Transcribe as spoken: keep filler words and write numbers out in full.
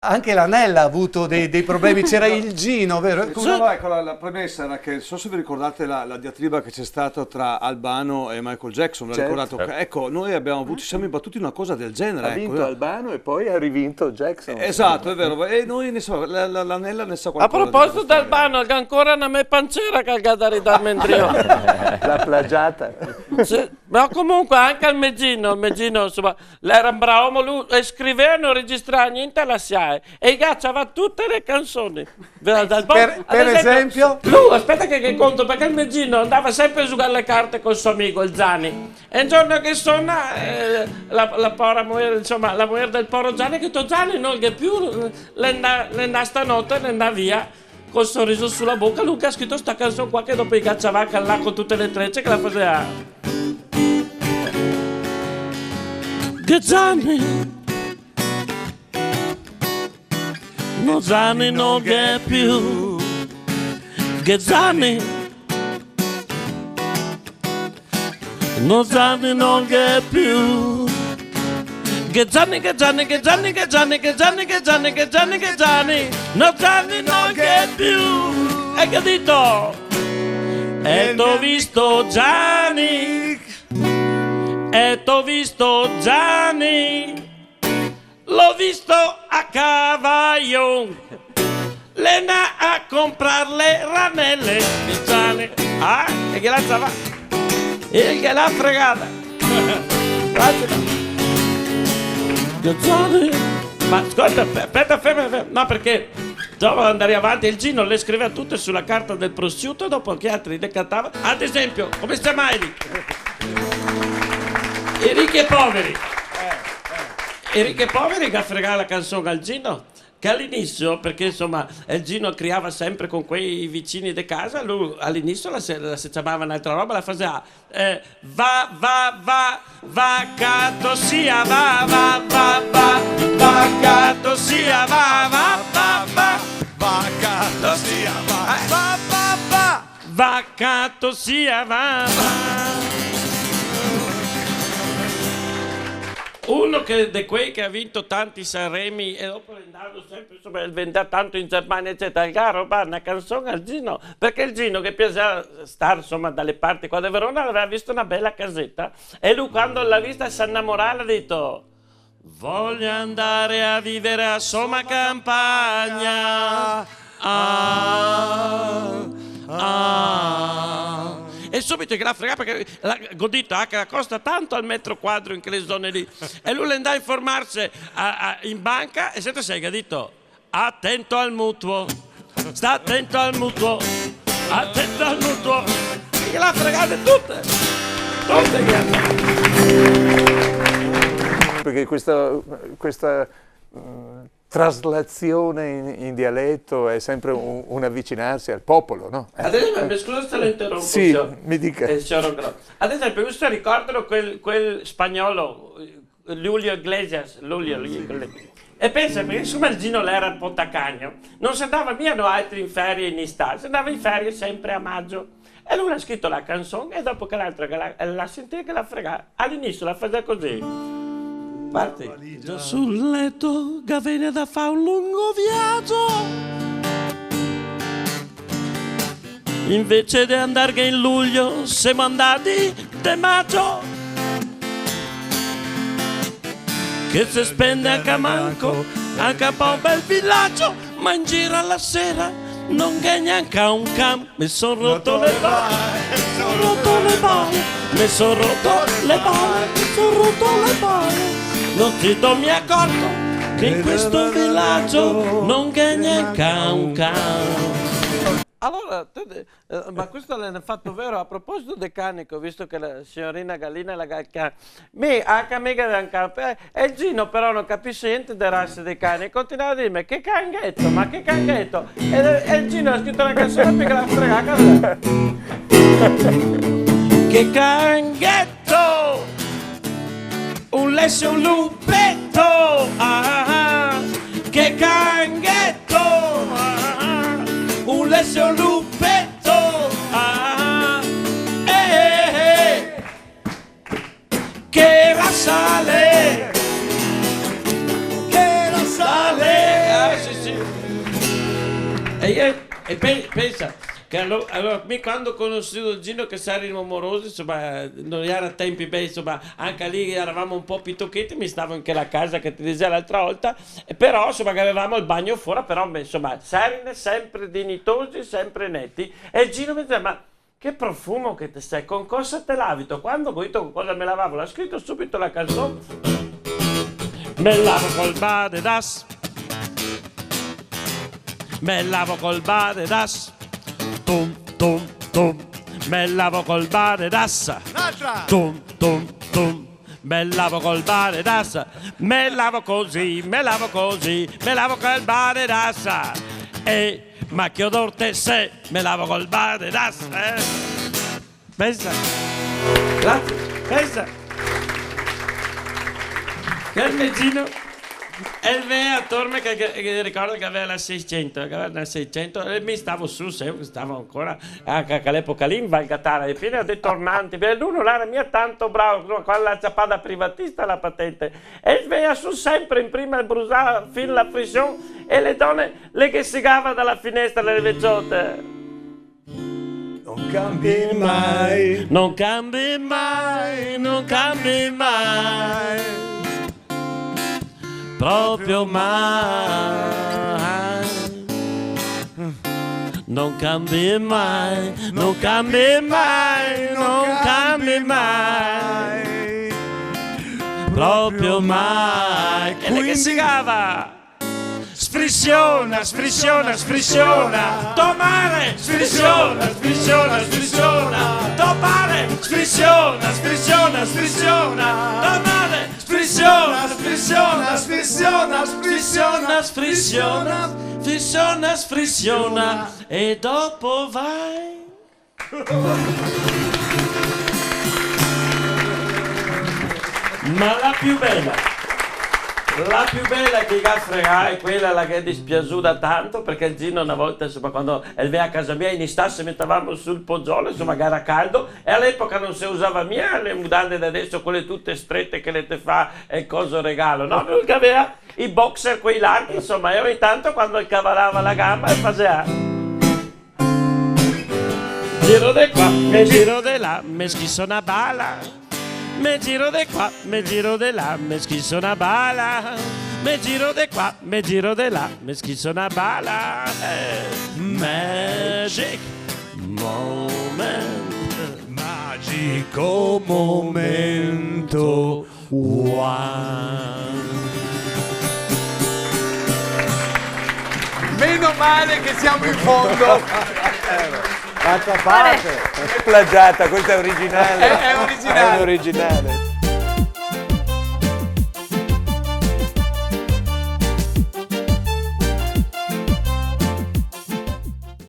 anche la Nella ha avuto dei, dei problemi. C'era il Gino, vero? Scusa, no, ecco, la, la premessa era che, non so se vi ricordate la, la diatriba che c'è stata tra Albano e Michael Jackson, ve la ricordate? Certo. Ecco, noi abbiamo avuto, ci siamo imbattuti in una cosa del genere, ecco. Ha vinto Albano e poi ha rivinto Jackson. Esatto, è vero, e noi ne so-, la, la, la Nella ne sa qualcosa di questa storia. A proposito d'Albano, ga ancora na me pancera che ga da ridarme indrio. La plagiata. Sì, ma comunque anche el me Gino, el me Gino, insoma, l'era un bravo omo, lu, e scrivea, no registrava gnente, lasea, e i ga ciavà tute le canzoni. Dal, dal po-, per, ad esempio, per esempio? Lu, aspeta che, che conto, parché el me Gino andava sempre a zugar le carte col so amico, el Zani. E un giorno che sona, eh, la, la pora mojer, insoma, la mojer del poro Zani, che ga dito: "Zani, no ghe più, l'è nda-, l'è nda stanote, l'è nda via." Col soriso su la boca, lu che ga scrito sta canson qua che dopo i ga ciavà là co tute le trece che la fasea. Ghe Zani, no Zani no ghe più. Ghe Zani, no Zani no ghe più. Ghe Zani, ghe Zani, ghe Zani, no Zani no ghe più. E che ga dito? E t'ò visto Zani, e t'ò visto Zani. L'ò visto a Cavajon, l'è nda a comprar le ranele, Zani. Ah, e che la sa va? E che la fregata. Grazie. Zani. Ma scolta, fe-, aspeta, ferma, ferma. No, parché dopo andare avanti, el Gino le scrivea tute su la carta del prosciuto e dopo che altri le cantava. Ad esempio, come se ciama? I Richi e poveri. I Richi e poveri che ga fregà la canson al Gino, che a l'inisio, parché, insoma, el Gino criava sempre con quei vicini de casa, lu a l'inisio la se, la se ciamava n'altra roba, la fasea, eh, va, va, va, va, ca tosia, va, va, va, va, va, ca tosia, va, va, va, va, va, ca tosia, va, va, va, va. Va, ca tosia, va, va. Uno che, de quei che ga vinto tanti Sanremi e dopo l'è ndà sempre, insoma, el vendea tanto in Germania, ecetera, el ga robà na canson al Gino, parché el Gino che ghe piasea star, insoma, da le parti qua de Verona, l'avea visto na bela caseta e lu, quando l'à vista, el s'è inamorà, l'à dito: "Voglio andare a vivere a soma campagna." Ah, ah. E subito che la frega, parché la, go dito, ah, che la costa tanto al metro quadro in quele zone lì. E lu l'è ndà a informarse a, a, in banca e senti, sa che ga dito? Attento al mutuo. Sta atento al mutuo. Attento al mutuo. E che la fregate tute. Tute che... Parché questa, questa, mm, traslazione in, in dialetto è sempre un, un avvicinarsi al popolo, no? Eh. Adeso, me scusa se la interonpo, sì, sior, mi dica. Eh, sior Ongro. Ad esempio, mi se ricordo quel, quel spagnolo, Julio Iglesias, Julio, Julio Iglesias. E pensa, parché insoma el Gino l'era un po' tacagno, no se ndava mia noaltri in ferie in istà, se ndava in ferie sempre a majo. E lu l'à scrito la canson e dopo che l'altra che la, la sentì che la frega, a l'inisio la fasea cusì. Parte. Già sul letto che vene da far un lungo viaggio. Invece de andarghe in luglio, semo andati de majo. Che se spende anca manco, anca pa' un bel vilaggio, ma in giro a la sera no gh'è gnanca un can. Me son roto le bale, me son roto le bale, me son roto le bale, me son roto le bale. No ti do mi acorto che in questo vilaggio no gh'è gnanca un can. Alora, te, eh, ma questo l'è un fato vero. A proposito de cani, che go visto che la signorina Galina la ga el can, mi, a camiga de un can, eh, e el Gino però no capise gnente de rase de cani, e continuava a dirme: "Che can gheto, ma che can gheto?" E, e el Gino ga scrito na canson parché la frega, cosa? Che can gheto! Un leso e un lupeto, ah, ah, ah. Che can gheto, ah, ah, ah. Un leso e un lupeto, ah, ah, ah. Eh, eh, eh. Che rasa l'è, che rasa l'è, E, e pe-, pensa che allo-, alora, mi quando go conossuto el Gino che sarimo morosi, insoma, no gera tempi bei, insoma, anca lì eravamo un po' pitocheti, mi stavo in quela casa che te disea l'altra volta, e però, insoma, che gavevamo el bagno fora, però, insoma, sarine sempre dignitosi, sempre neti. E el Gino me diseva: "Ma che profumo che te xe, con cosa te lavito?" Quando go dito con cosa me lavavo, l'à scrito subito la canson. Me lavo col Badedas. Me lavo col Badedas. Tum, tum, tum. Me lavo col Badedas. Un'altra! Tum, tum, tum. Me lavo col Badedas. Me lavo cusì, me lavo cusì, me lavo col Badedas. E ma che odor te xe, me lavo col Badedas, eh? Pensa. Là, pensa. Quel me Gino, el vea ator me che, che, che ricordo che gavea la seicento, che gavea la seicento, e mi stavo su, se stavo ancora, anca a quell'epoca lì, in Val Gatara, e fino a de tornanti, parché lu no l'era mia tanto bravo, no, quando l'à ciapà da privatista la patente, e el vea su sempre in prima, el brusava fin la frision, e le done le ghe sigava da la finestra, le veciote. Non cambi mai. Non cambi mai, non cambi mai. Proprio mai. Non cambi mai, non cambi mai, non cambi mai. Proprio mai. E le ghe sigava. Sfrisiona, sfrisiona, sfrisiona. To mare. Sfrisiona, sfrisiona, sfrisiona. To pare. Sfrisiona, sfrisiona, sfrisiona. To mare. Sfrisiona, sfrisiona, sfrisiona, sfrisiona, sfrisiona, sfrisiona, sfrisiona. E dopo vai. Ma la più bela, la più bela che i ga fregà xe quela là che xe dispiasuda tanto, parché el Gino na volta, insoma, quando el vea a casa mia, in istà se metevamo sul pogiolo, insoma, che gera caldo, e a l'epoca no se usava mia le mudande de deso, quele tute strete che le te fa el coso regalo, no? Lu el gavea i boxer, quei larghi, insoma, e ogni tanto quando el cavalava la gamba el fasea. Giro de qua, me giro de là, me schiso na bala. Me giro de qua, me giro de là, me schiso na bala. Me giro de qua, me giro de là, me schiso na bala. Eh, magic moment. Magico momento. Wow. Meno male che siamo in fondo. Faccia parte. È plagiata, questa è originale. È, è originale. È un originale.